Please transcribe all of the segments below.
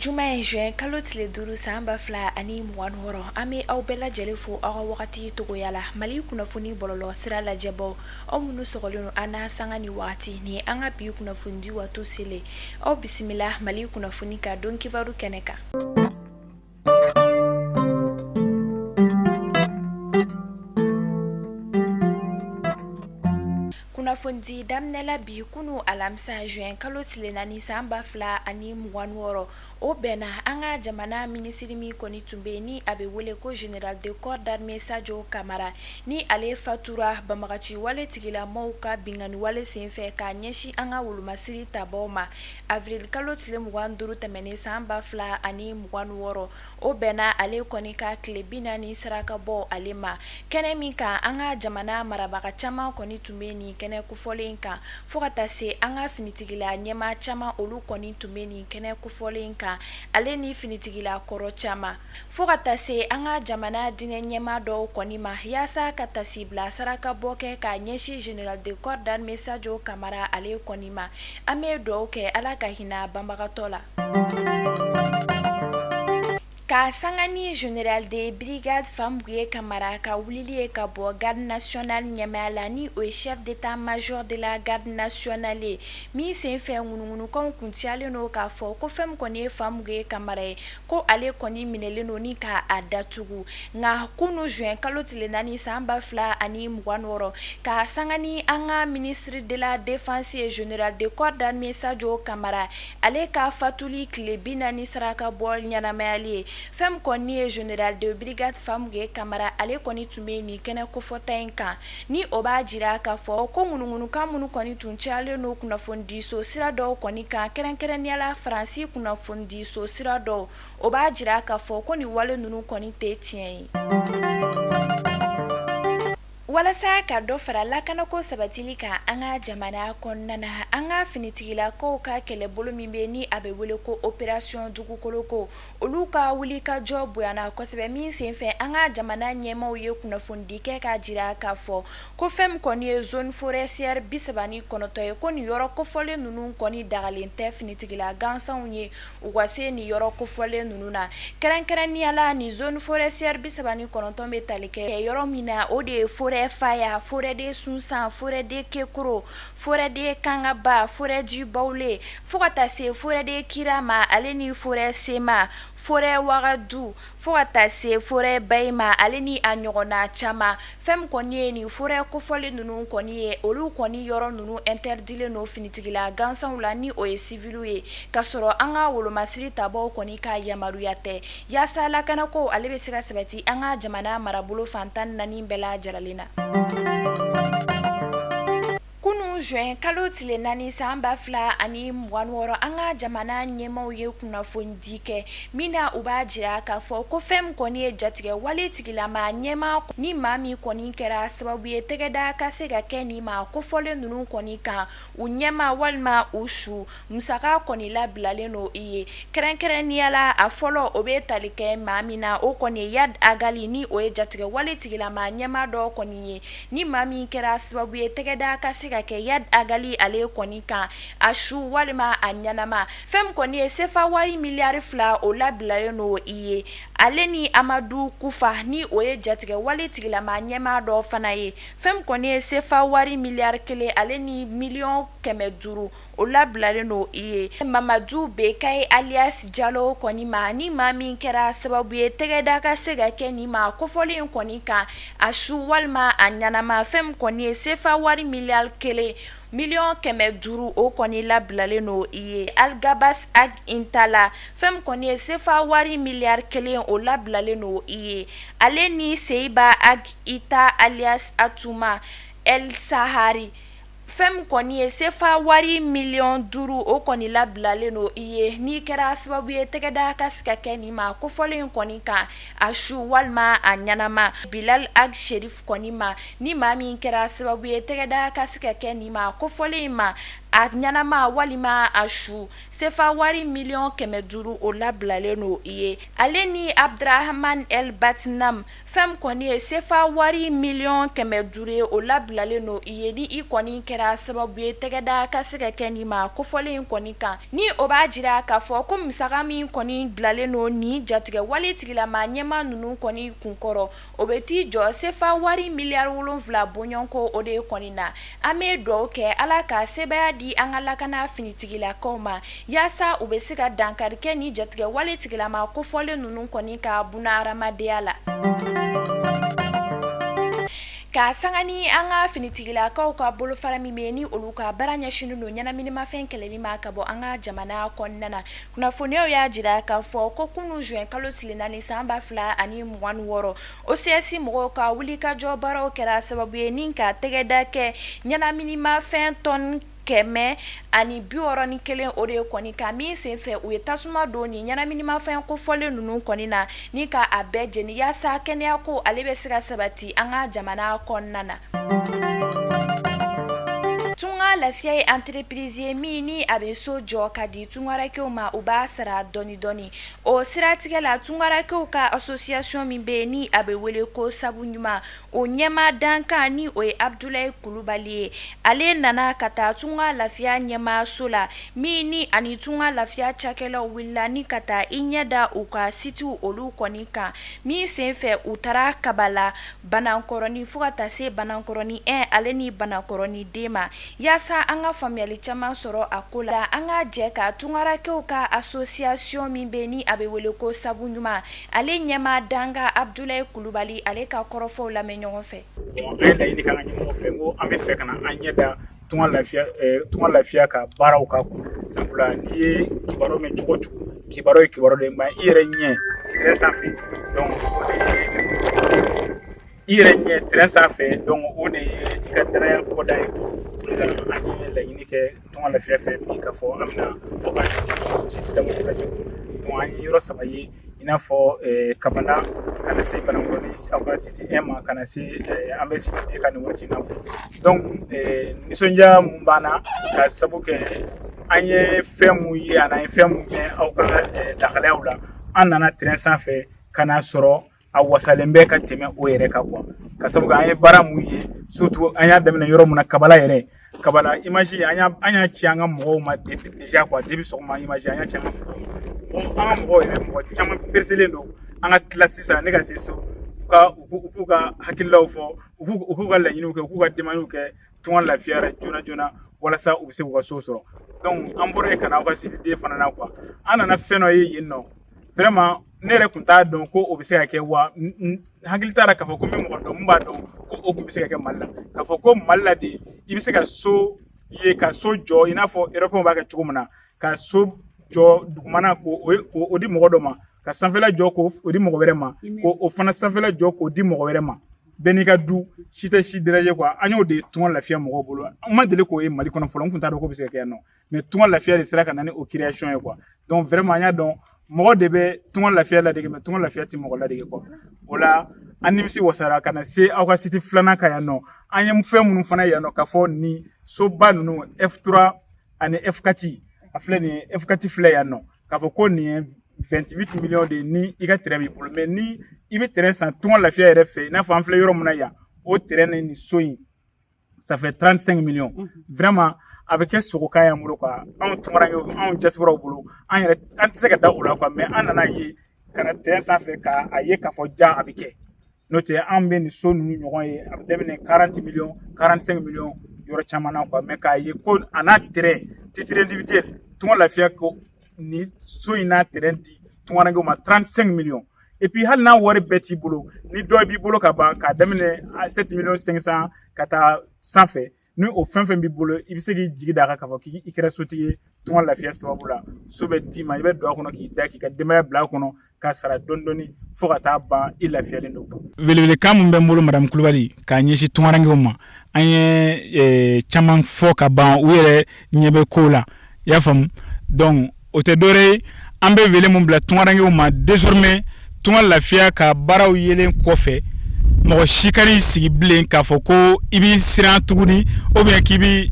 juma ye juin kalo tile 5 san 2026, an bɛ aw bɛɛ lajɛlen fo aw ka wagati togoya la. Mali kunnafoni bɔlɔlɔ sira lajɛbaw, aw minnu sɔgɔlen don an na sanga ni wagati, ni an ka bi kunnafonidi waati selen, aw bisimila Mali kunnafoni ka don kibaru kɛnɛ kan. Kunnafonidi daminɛ la bi kunun alamisa juin kalo tile 4 san 2026, o bɛnna an ka jamana minisiri min kɔni tun bɛ ni a bɛ wele ko général de corps d'armée Sajo Kamara, ni ale fatura banbagaci wale tigilamɔgɔw ka binkanni wale senfɛ k'a ɲɛsin an ka wolomasiri tabaw ma avril kalo tile 25 tɛmɛnen san 2026, o bɛnna ale kɔni ka tile 40 saraka bɔ ale ma. Kɛnɛ min kan, an ka jamana marabaga caman kɔni tun bɛ nin kɛnɛ kofɔlen kan, fo ka taa se an ka finitigila ɲɛmaa caman, olu kɔni tun bɛ nin kɛnɛ kofɔlen kan, ale ni finitigila kɔrɔ caman, fo ka taa se an ka jamana diinɛ ɲɛmaa dɔw kɔni ma, yaasa ka tasibila saraka bɔ kɛ k'a ɲɛsin général de corps d'armée Sajo Kamara ale kɔni ma. An bɛ dugawu kɛ Ala ka hinɛ banbagatɔ la. Ka sanga ni général de brigade Famuye Kamara ka wulili ye ka bɔ garde nationale ɲɛmaaya la, ni o ye chef d'état-major de la garde nationale ye, min senfɛ ŋunuŋunukanw kun cayalen don k'a fɔ ko fɛn min kɔni ye Famuye Kamara ye, ko ale kɔni minɛlen don ni k'a datugu. Nka kunun juin kalo tile 4 san 2026, ka sanga ni an ka ministre de la défense ye général de corps d'armée Sajo Kamara ale ka fatuli tile 40 saraka bɔ ɲɛnamayali ye, fɛn min kɔni ye général de brigade Famuye Kamara ale kɔni tun bɛ nin kɛnɛ kofɔta in kan, ni o b'a jira k'a fɔ ko ŋunuŋunukan minnu kɔni tun cayalen don kunnafonidiso sira dɔw kɔni kan, kɛrɛnkɛrɛnnenya la Faransi kunnafonidiso sira dɔw, o b'a jira k'a fɔ ko nin wale ninnu kɔni tɛ tiɲɛ ye. Walasa ka dɔ fara lakanako sabatili kan an ka jamana kɔnɔna na, an ka finitigilakaw ka kɛlɛbolo min bɛ ni a bɛ wele ko opération dugukoloko, olu ka wulikajɔ bonyana kosɛbɛ, min senfɛ an ka jamana ɲɛmaaw ye kunnafonidi kɛ k'a jira k'a fɔ ko fɛn min kɔni ye zone forestière 39 ye, ko nin yɔrɔ kofɔlen ninnu kɔni dagalen tɛ finitigila gansanw ye u ka se nin yɔrɔ kofɔlen ninnu na. Kɛrɛnkɛrɛnnenya la, nin zone forestière 39 bɛ tali kɛ yɔrɔ min na, o de ye forêt Faya, forêt de Sunsan, forêt de Kekoro, forêt de Kangaba, forêt du Baoulé, fo ka taa se forêt de Kirama, ale ni forêt Sema, forêt Wagadu, fo ka taa se forêt Bayima, ale ni a ɲɔgɔnna caman. Fɛn min kɔni ye nin forêt kofɔlen ninnu kɔni ye, olu kɔni yɔrɔ ninnu interdilen don finitigila gansanw la, ni o ye civiliw ye, ka sɔrɔ an ka wolomasiri tabaw kɔni ka yamaruya tɛ, yaasa lakanako ale bɛ se ka sabati an ka jamana marabolo fan 14 bɛɛ lajɛlen na. Kunun juin kalo tile 4 san 2026, an ka jamana ɲɛmaaw ye kunnafonidi kɛ min na u b'a jira k'a fɔ ko fɛn min kɔni ye jatigɛ wale tigilama ɲɛmaa, ni maa min kɔni kɛra sababu ye tɛgɛda ka se ka kɛ nin maa kofɔlen ninnu kɔni kan, u ɲɛma walima u su, musaka kɔni labilalen don i ye. Kɛrɛnkɛrɛnnenya la, a fɔlɔ, o bɛ tali kɛ maa min na, o kɔni ye Iyad Ag Ghali, ni o ye jatigɛ wale tigilama ɲɛmaa dɔ kɔni ye. Ni maa min kɛra sababu ye tɛgɛda ka se ka kɛ Iyad Ag Ghali ale kɔni kan, a su walima a ɲɛnama, fɛn min kɔni ye sefa wari miliyari 2, o labilalen don i ye. Ale ni Amadu Kufa, ni o ye jatigɛ wale tigilama ɲɛmaa dɔ fana ye, fɛn min kɔni ye sefa wari miliyari 1 ale ni miliyɔn 500, o labilalen don i ye. Mamadu Bekayi alias Jalo kɔni ma, ni maa min kɛra sababu ye tɛgɛda ka se ka kɛ nin maa kofɔlen kɔni kan, a su walima a ɲɛnama, fɛn min kɔni ye sefa wari miliyari 1 miliyɔn 500, o kɔni labilalen don i ye. Alghabass Ag Intalla, fɛn min kɔni ye sefa wari miliyari 1, o labilalen don i ye. Ale ni Seyiba Ag Ita alias Atuma El Sahari, fɛn min kɔni ye sefa wari miliyɔn 5, o kɔni labilalen don i ye, n'i kɛra sababu ye tɛgɛda ka se ka kɛ nin maa kofɔlen kɔni kan, a su walima a ɲɛnama. Bilal Ag Cherif kɔni ma, ni maa min kɛra sababu ye tɛgɛda ka se ka kɛ nin maa kofɔlen ma. A ɲɛnama walima a su, sefa wari miliyɔn 500, o labilalen don i ye. Ale ni Abdramane El Batnam, fɛn min kɔni ye sefa wari miliyɔn 500 ye, o labilalen don i ye ni i kɔni kɛra sababu ye tɛgɛda ka se ka kɛ nin maa kofɔlen in kɔni kan. Ni o b'a jira k'a fɔ ko musaka min kɔni bilalen don nin jatigɛ wale tigilama ɲɛmaa ninnu kɔni kunkɔrɔ, o bɛ t'i jɔ sefa wari miliyari 7 bɔɲɔgɔnko o de kɔni na. An bɛ dugawu kɛ Ala ka sebaaya di an ka lakana finitigilakaw ma, yaasa u bɛ se ka dankari kɛ ni jatigɛ wale tigilama kofɔlen ninnu kɔni ka bunahadamadenya la. Ka sanga ni an ka finitigilakaw ka bolofara min bɛ ni olu ka baara ɲɛsinnen don ɲɛnaminimafɛn kɛlɛli ma ka bɔ an ka jamana kɔnɔna na, kunnafoniyaw y'a jira k'a fɔ ko kunun juin kalo tile 4 san 2026, OCS mɔgɔw ka wulikajɔ baaraw kɛra sababu ye ni ka tɛgɛda kɛ ɲɛnaminimafɛn tɔni 161 o de kɔni kan, min senfɛ u ye tasuma don nin ɲɛnaminimafɛn kofɔlen ninnu kɔni na ni ka a bɛɛ jeni, yaasa kɛnɛya ko ale bɛ se ka sabati an ka jamana kɔnɔna na. Tunga Lafiya ye entreprise ye min ni a bɛ so jɔ ka di tungarankew ma, u b'a sara dɔɔni dɔɔni. O siratigɛ la, tungarankew ka association min bɛ yen ni a bɛ wele ko Sabu Ɲuman, o ɲɛmaa dankan ni o ye Abudulayi Kulubali ye, ale nana ka taa Tunga Lafiya ɲɛmaaso la, min ni ani Tunga Lafiya cakɛlaw wulila ni ka taa i ɲɛ da u ka sitiw olu kɔni kan, min senfɛ u taara Kabala, Banankɔrɔnin fo ka taa se Banankɔrɔnin 1 ale ni Banankɔrɔnin 2 ma, yaasa an ka faamuyali caman sɔrɔ a ko la. An ka jɛ ka tungarankew ka association min bɛ ni a bɛ wele ko Sabu Ɲuman, ale ɲɛmaa dankan Abudulayi Kulubali, ale ka kɔrɔfɔw lamɛn ɲɔgɔn fɛ. An ye laɲini k'an ka ɲɛmɔgɔ fɛ ko an bɛ fɛ ka na an ɲɛ da Tunga Lafiya ka baaraw kan. Sabula n'i ye kibaru mɛn cogo o cogo, kibaru ye kibaru de ye, mais i yɛrɛ ɲɛ terrain sanfɛ, donc o de ye i yɛrɛ ɲɛ terrain sanfɛ, donc o de ye i ka danaya kɔda ye. O de la an ye laɲini kɛ Tunga Lafiya fɛ bi k'a fɔ an bɛna aw ka site damadɔ lajɛ. Donc an ye yɔrɔ saba ye, i n'a fɔ Kabala ka na se Banankɔrɔnin aw ka site 1 ma, ka na se an bɛ site 2 kan nin waati in na. Donc nisɔndiya mun b'an na ka sabu kɛ an ye fɛn mun ye ani an ye fɛn mun mɛn aw ka lahalayaw la, an nana terrain sanfɛ ka n'a sɔrɔ a wasalen bɛ ka tɛmɛ o yɛrɛ kan quoi. Ka sabu kɛ an ye baara mun ye, surtout an y'a daminɛ yɔrɔ mun na, Kabala yɛrɛ, Kabala image an y'a ci an ka mɔgɔw ma déjà quoi. Depuis sɔgɔma image an y'a ci an ka mɔgɔw ma. An ka mɔgɔw yɛrɛ, mɔgɔ caman pereselen don an ka tila sisan ne ka se so, u k'u ka hakililaw fɔ, u k'u ka laɲiniw kɛ, u k'u ka demandew kɛ Tunga Lafiya la joona joona, walasa u bɛ se k'u ka so sɔrɔ. Donc an bɔra yen ka na aw ka site 2 fana na quoi. An nana fɛn dɔ ye yen nɔ, vraiment ne yɛrɛ tun t'a dɔn ko o bɛ se ka kɛ wa. N hakili t'a la k'a fɔ ko n bɛ mɔgɔ dɔn mun b'a dɔn ko o tun bɛ se ka kɛ Mali la, k'a fɔ ko Mali la de i bɛ se ka so ye, ka so jɔ i n'a fɔ Européens b'a kɛ cogo min na, ka so jɔ dugumana k'o di mɔgɔ dɔ ma, ka sanfɛla jɔ k'o di mɔgɔ wɛrɛ ma, k'o fana sanfɛla jɔ k'o di mɔgɔ wɛrɛ ma. Bɛɛ n'i ka du, si tɛ si déranger quoi. An y'o de Tunga Lafiya mɔgɔw bolo. An ma deli k'o ye Mali kɔnɔ fɔlɔ, n tun t'a dɔn k'o bɛ se ka kɛ yan nɔ, mais Tunga Lafiya de sera ka na ni o création ye quoi. Donc vraiment an y'a dɔn mɔgɔ de bɛ Tunga Lafiya ladege, mais Tunga Lafiya ti mɔgɔ ladege quoi. O la an nimisi wasara ka na se aw ka site filanan kan yan nɔ. An ye fɛn minnu fana ye yan nɔ, k'a fɔ nin soba ninnu F3 ani F4, a filɛ nin ye, F4 filɛ yan nɔ, k'a fɔ ko nin ye 28 millions de ni i ka terrain b'i bolo. Mais ni i bɛ terrain san Tunga Lafiya yɛrɛ fɛ, i n'a fɔ an filɛ yɔrɔ min na yan, o terrain ni nin so in, ça fait 35 millions. Vraiment a bɛ kɛ sogokan y'an bolo quoi, anw tunkarankew, anw diasporaw bolo. An yɛrɛ an tɛ se ka da o la quoi, mais an nana ye ka na terrain sanfɛ k'a ye k'a fɔ ja a bɛ kɛ. N'o tɛ an bɛ nin so ninnu ɲɔgɔn ye, a bɛ daminɛ 40 millions, 45 millions yɔrɔ caman na quoi. Mais k'a ye ko a n'a terrain, titre individuel, Tunga Lafiya ko nin so in n'a terrain di tunkarankew ma 35 millions. Et puis hali n'a wari bɛɛ t'i bolo, ni dɔ b'i bolo ka ban, k'a daminɛ 7 millions 500 ka taa sanfɛ, ni o fɛn fɛn b'i bolo, i bɛ se k'i jigi d'a kan k'a fɔ k'i kɛra sotigi ye Tunga Lafiya sababu la. So bɛ d'i ma, i bɛ don a kɔnɔ k'i da, k'i ka denbaya bila a kɔnɔ, k'a sara dɔɔni dɔɔni fo ka taa ban, i lafiyalen don. Welewelekan min bɛ n bolo, madame Kulubali, k'a ɲɛsin tunkarankew ma, an ye caman fɔ ka ban, u yɛrɛ ɲɛ bɛ kow la, i y'a faamu. Donc o tɛ dɔwɛrɛ ye, an bɛ wele mun bila tunkarankew ma désormais, Tunga Lafiya ka baaraw yelen kɔfɛ, mɔgɔ si kan'i sigi bilen k'a fɔ ko i b'i siran tuguni ou bien k'i bi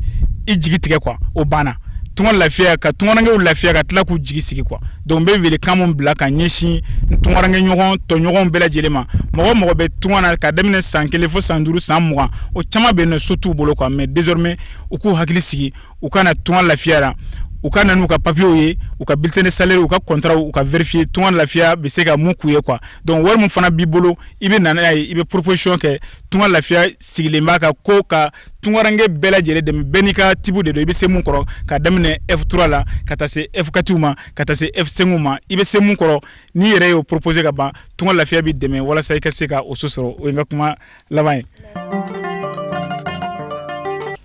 i jigi tigɛ quoi, o banna. Tunga lafiya, ka tungarankew lafiya, ka tila k'u jigi sigi quoi. Donc n bɛ welekan mun bila ka ɲɛsin n tungaranke ɲɔgɔn tɔɲɔgɔnw bɛɛ lajɛlen ma, mɔgɔ o mɔgɔ bɛ tunga na, ka daminɛ san 1 fo san 5, san 20, o caman bɛ yen nɔ, so t'u bolo quoi. Mais désormais u k'u hakili sigi, u ka na tunga lafiya la, u ka na n'u ka papiyew ye, u ka bulletin de salaire, u ka contrat, u ka vérifier tunga lafiya bɛ se ka mun k'u ye quoi. Donc wari min fana b'i bolo, i bɛ na n'a ye, i bɛ proposition kɛ. Tunga lafiya sigilen b'a kan ko ka tungaranke bɛɛ lajɛlen dɛmɛ, bɛɛ n'i ka type de don, i bɛ se mun kɔrɔ, ka daminɛ F3 la ka taa se F4 ma, ka taa se F5 ma, i bɛ se mun kɔrɔ, n'i yɛrɛ y'o proposer ka ban, tunga lafiya b'i dɛmɛ walasa i ka se ka o so sɔrɔ. O ye n ka kuma laban ye.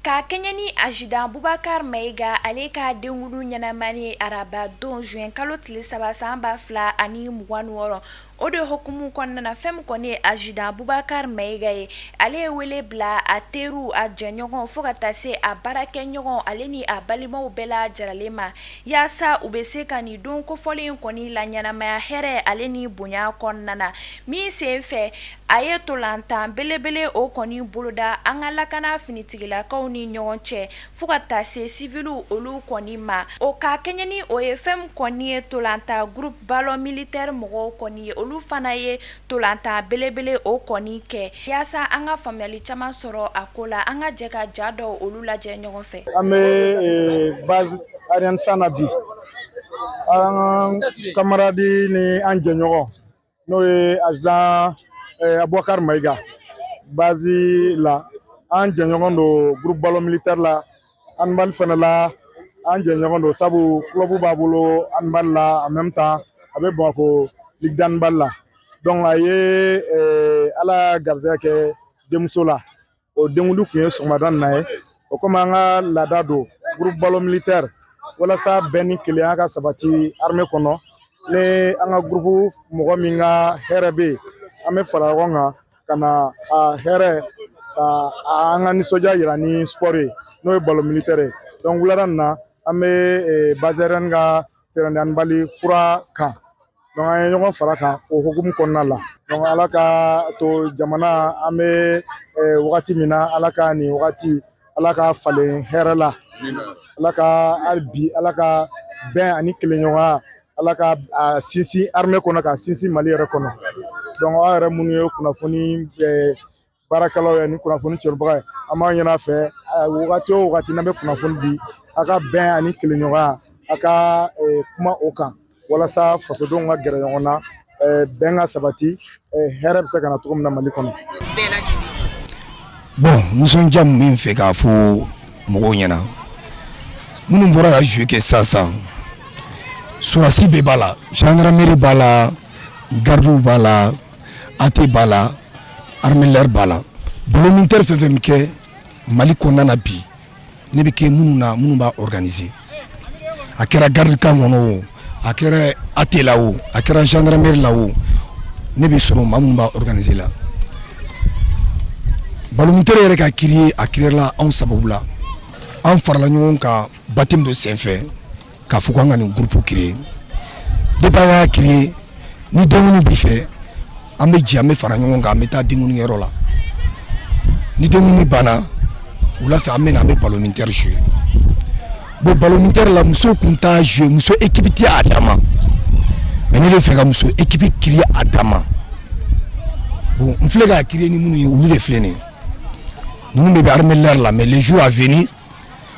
Ka kɛɲɛ ni adjudant Bubakari Mayiga, ale ka denkundi ɲɛnamani ye araba don juin kalo tile 3 san 2026, o de hukumu kɔnɔna na, fɛn min kɔni ye adjudant Bubakari Mayiga ye, ale ye wele bila a teriw, a jɛɲɔgɔn, fo ka taa se a baarakɛɲɔgɔn, ale ni a balimaw bɛɛ lajɛlen ma, yaasa u bɛ se ka nin don kofɔlen in kɔni la ɲɛnamaya hɛrɛ ale ni bonya kɔnɔna na. Min sen fɛ, a ye ntolantan belebele o kɔni boloda an ka lakana finitigilakaw ni ɲɔgɔn cɛ, fo ka taa se siviliw olu kɔni ma. O ka kɛɲɛ ni o ye, fɛn min kɔni ye ntolantan groupe ballon militaire mɔgɔw kɔni ye, olu fana ye ntolantan belebele o kɔni kɛ. Yaasa an ka faamuyali caman sɔrɔ a ko la, an ka jɛ ka ja dɔw olu lajɛ ɲɔgɔn fɛ. An bɛ base Ariane na bi, an camarade ni an jɛɲɔgɔn, n'o ye adjudant Abubakar Mayiga, base la, an jɛɲɔgɔn don groupe ballon militaire la, handball fana la an jɛɲɔgɔn don, sabu club b'a bolo handball la, en même temps a bɛ Bamakɔ ligue d'handball la. Donc a ye Ala garisɛgɛ kɛ denmuso la, o denkundi tun ye sɔgɔmada nin na ye. O komi an ka laada don groupe ballon militaire, walasa bɛn ni kelenya ka sabati armée kɔnɔ, ni an ka groupe mɔgɔ min ka hɛrɛ bɛ yen, an bɛ fara ɲɔgɔn kan ka na a hɛrɛ ka an ka nisɔndiya yira ni sport ye, n'o ye ballon militaire ye. Donc wulada nin na, an bɛ base aérienne ka terrain de handball kura kan. Donc an ye ɲɔgɔn fara kan o hukumu kɔnɔna la. Donc Ala ka to jamana, an bɛ wagati min na, Ala ka nin wagati, Ala ka falen hɛrɛ la, Ala ka hali bi, Ala ka bɛn ani kelenɲɔgɔnya, Ala ka a sinsin armée kɔnɔ, ka sinsin Mali yɛrɛ kɔnɔ. Donc aw yɛrɛ minnu ye kunnafoni baarakɛlaw ye ni kunnafoni cɛbaga ye, an b'a ɲini a fɛ, wagati o wagati n'an bɛ kunnafoni di, a ka bɛn ani kelenɲɔgɔnya, a ka kuma o kan, walasa fasodenw ka gɛrɛ ɲɔgɔn na, bɛn ka sabati, hɛrɛ bɛ se ka na cogo min na Mali kɔnɔ. Bon, nisɔndiya min bɛ n fɛ k'a fɔ mɔgɔw ɲɛna, minnu bɔra ka jouer kɛ sisan sisan, sɔrɔdasi bɛɛ b'a la, gendarmerie b'a la, gardiw b'a la, AT b'a la, armée l'air b'a la. Ballon militaire fɛn fɛn bɛ kɛ Mali kɔnɔna na bi, ne bɛ kɛ minnu na, minnu b'a organiser, a kɛra garde camp kɔnɔ o, a kɛra AT la o, a kɛra gendarmerie la o, ne bɛ sɔrɔ maa minnu b'a organiser la. Ballon militaire yɛrɛ ka créer, a créer la anw sababu la. An farala ɲɔgɔn kan baptême dɔ senfɛ k'a fɔ k'an ka nin groupe créer. Depuis an y'a créer, ni denkundi b'i fɛ, an bɛ jɛ, an bɛ fara ɲɔgɔn kan, an bɛ taa denkundiyɔrɔ la. Ni denkundi banna, wula fɛ, an bɛ na, an bɛ ballon militaire jouer. Bon, ballon militaire la, musow kun t'a jouer, muso équipe tɛ a dama, mais ne de fɛ ka muso équipe créer a dama. Bon, n filɛ k'a créer ni minnu ye, olu de filɛ nin ye, ninnu de bɛ armée l'air la. Mais les jours à venir,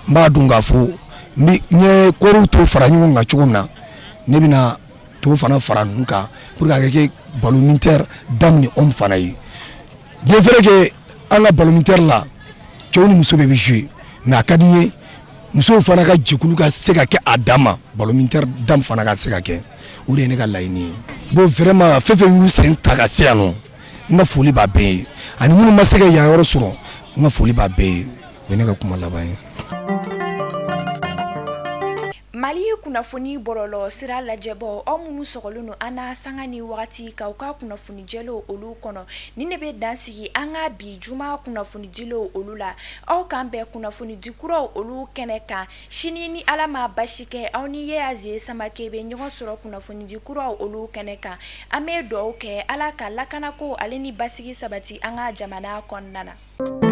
n b'a dɔn k'a fɔ n bɛ n ye kɔriw tɔw fara ɲɔgɔn kan cogo min na, ne bɛna tɔw fana fara ninnu kan pour que a ka kɛ ballon militaire dame ni homme fana ye. Bien vrai que an ka ballon militaire la, cɛw ni muso bɛɛ bɛ jouer, mais a ka di n ye musow fana ka jɛkulu ka se ka kɛ a dan ma, ballon militaire dame fana ka se ka kɛ. O de ye ne ka laɲini ye. Bon, vraiment, fɛn fɛn y'u sen ta ka se yan nɔ, n ka foli b'a bɛɛ ye, ani minnu ma se ka yan yɔrɔ sɔrɔ, n ka foli b'a bɛɛ ye. O ye ne ka kuma laban ye. Mali kunnafoni bɔlɔlɔ sira lajɛbɔ, aw minnu sɔgɔlen don an na sanga ni wagati k'aw ka kunnafoni jɛlenw olu kɔnɔ, ni ne bɛ dan sigi an ka bi juma kunnafoni dilenw olu la. Aw k'an bɛn kunnafoni di kuraw olu kɛnɛ kan sini, ni Ala ma basi kɛ. Aw ni Yeaze Samake bɛ ɲɔgɔn sɔrɔ kunnafoni di kuraw olu kɛnɛ kan. An bɛ dugawu kɛ, Ala ka lakanako ale ni basigi sabati an ka jamana kɔnɔna na.